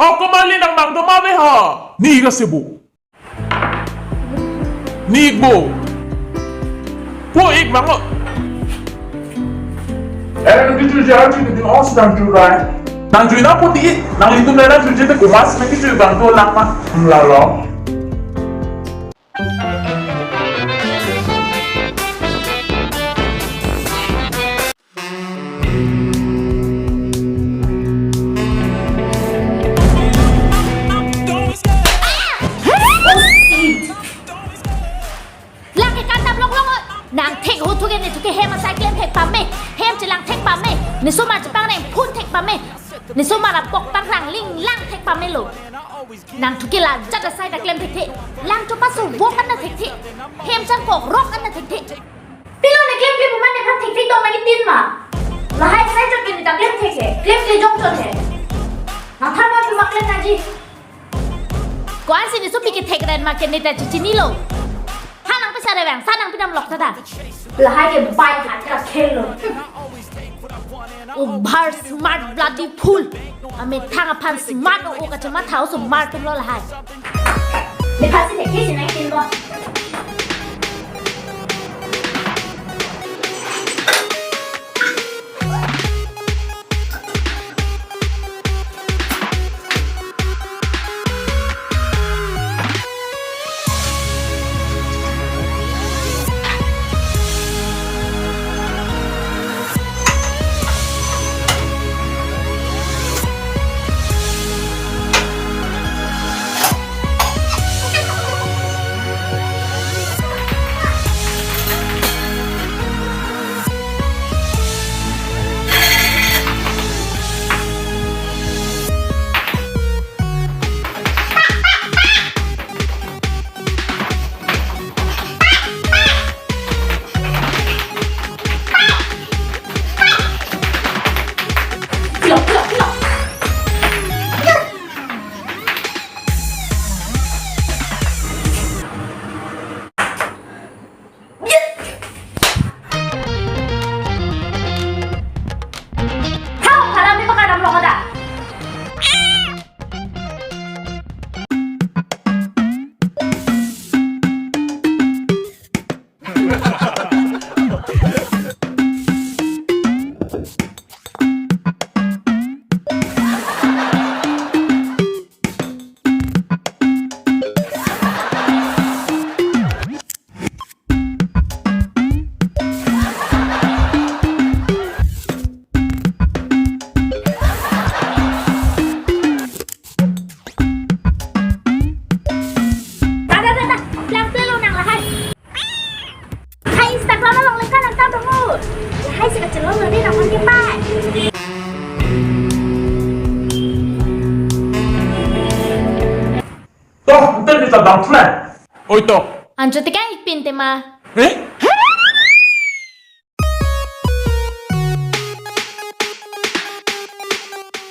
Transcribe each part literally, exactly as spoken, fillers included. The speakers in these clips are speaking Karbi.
O komarli, nang bang do ma ave ho? Ni ka si bo. Ni bo. Po ik bang o. Eh, nang kechui ja, chui ke din os nang churai. Nang chui na po ti, nanglitum le nang chui je te komas nang kechui bang do lang ma. Hmm, lalo. Lang ke kandam longlong o. Nang thek ho thu ke ne thu ke hem asai klem thek pame. Hem chelang thek pame. Ne sumar chepang reng phun thek pame. Ne sumar apok tang rang ling lang thek pamelo. Nang thu ke la jat asai ta klem thekthe. Lang cho paso vok an thekthe. Hem changkok rok an thekthe. Pilo ne klemkle pu ma nephan thekthe tong nangji tin ma. Lahai sai cho ke ne ta klem thek he. Klemkle jong cho he. Nang than ma pu ma klem nangji. Ko-an si ne supi kethek ren ma ke ne ta chichinilo. Ha nang pisa revang, sa nang pidam lok ta ta. Lahai ke bai hat ka khel lo. Over smart bloody fool. Amethang aphan smart o, o kachematha o, smart atumlo lahai. Nephan si thek si nangji tin lo. Thau, kala mi pakadam lo kada. Ada, ada, ada. Lang telo nang lahai. Hai Instagram along lengkan nang ta tunggu. Lahai si kachelong lagi nang pakai pai. Toh, ente bisa bang flat. Oi toh. Anjo tekan ik pin tema. Eh?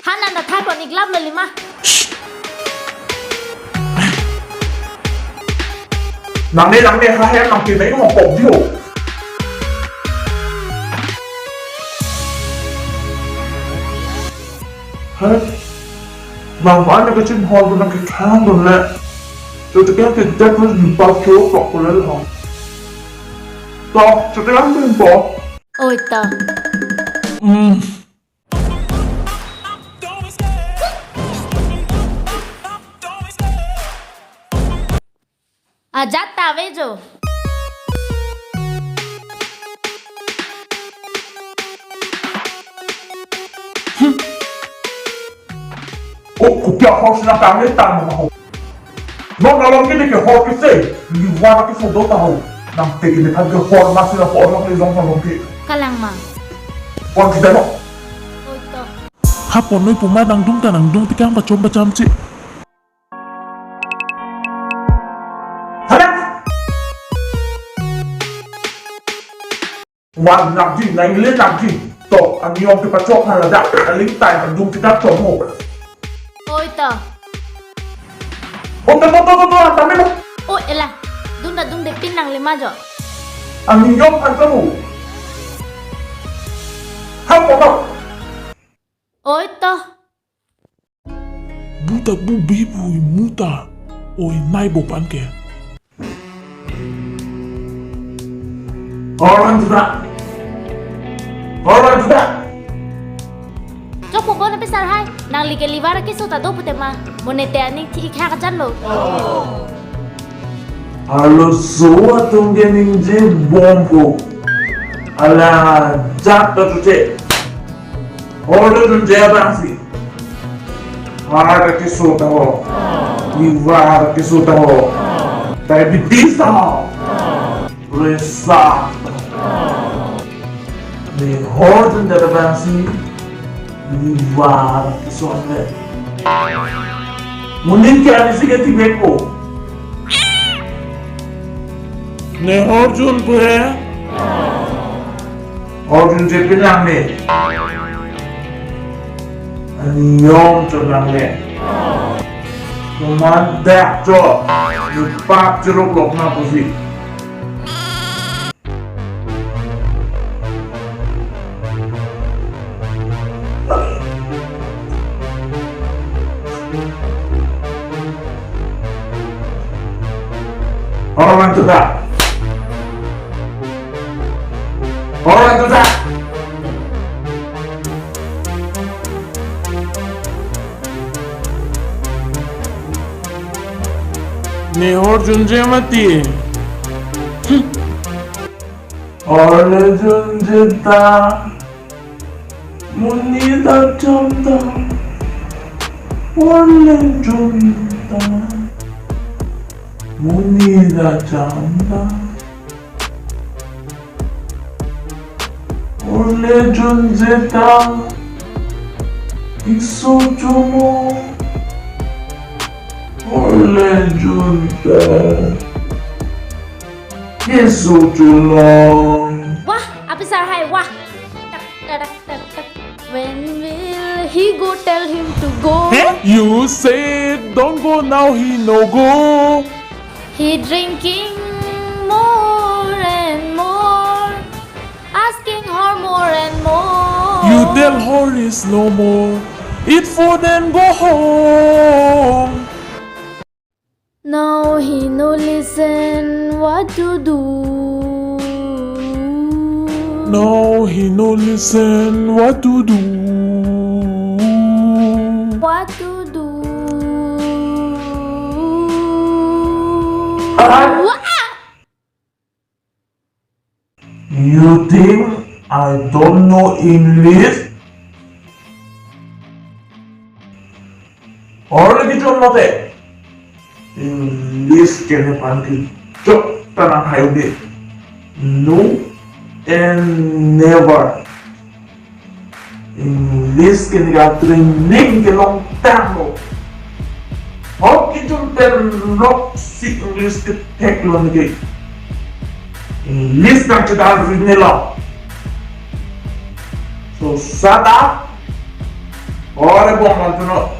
Hanan da thai pon ik lap lali ma. Nangne nangne ha hem nang ke nai mo kok dio. Hai. Nang ba ne kachin hol nang ke khang dun le. Cho tekan ke dek le ni pa cho kok ko le ho. To, cho tekan dun po. Oi to. Hmm. Ajat ta ave jo. Oh, kopi ahor si nang tangni tang ma ho. Non along ke de ke hor ke se, ni wara ke sodo ta ho. Nang te ke de than ke hor ma si na hor nang le long along ke. Kalang ma. Pon ke dano. Oi to. Ha ponnoi puma nangdung ta nangdung tikang pachom pacham che. Hala! Wan nangji, nang le nangji. To, aniyom kepachok hala dak, aling tai, andung kita chomo. Oi to. Oh, to, to, to, to, to, tame mo. Oh, ela. Dun ta dun de pin nang lima jo. Aniyom kan kamu. Hap mo. Oi to. Bu Tabu bibu imuta o inai bopan ke. Orman tuta. Orman tuta. Chokpo bon apisar hai, nangli ke liver keso ta do pute ma, mo ne te aning thi-ik ha kajan lo. Arloso atum ke ningje bompo. Ala jat ta tuche. Orle dunje abangsi. Heart keso ta ho. Liver keso ta ho. Diabetes ta ho. Pressure ta ho. Ne hor dunde abangsi. Liver keso le. Mo ning ke ani si ke tibek ko. Ne hor dunpo he. Hor dunje pinlang ne. Ani yong chonlang ne. Komat dak cho. Ni pap chiruk lok na pusi. Orman tuta. Orman tuta. Ne hor dunje mati. Orle dunje ta. Mo ni ta cham ta. Orle dun ta. Mo ni ta cham ta. Orle dunje ta. Keso chomo. Orle dun ta. Keso cholong. Wah, apisar hai, wah. Tak, tak, tak, tak, tak. When will he go tell him to go? Huh? You said don't go, now he no go. He drinking more and more, asking her more and more. You tell her is no more. Eat food and go home. Now he no listen what to do. Now he no listen what to do. What to do? Ah! Wah! You think I don't know English? Orle kejun lote. English ke nephan kejok ta nang hai ude. No and never. English ke ne ka training kelong tanglo. Hot kejun pen lok si English kethek lo ne ke. English nangchedal ri ne lo. So shut up. Ore bong mantuno.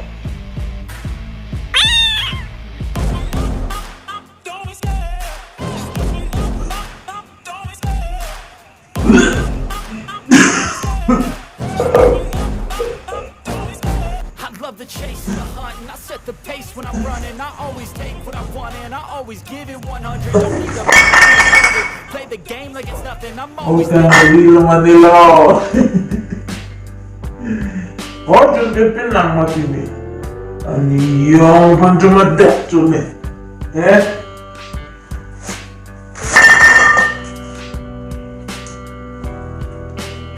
I love the chase and the hunt, and I set the pace when I'm running. I always take what I want, and I always give it one hundred. Don't need a play the game like it's nothing. I'm always Oka nalilo manilo. Hor dunde pinlang mati ne. Ani yong phan chuma dek chune. Eh?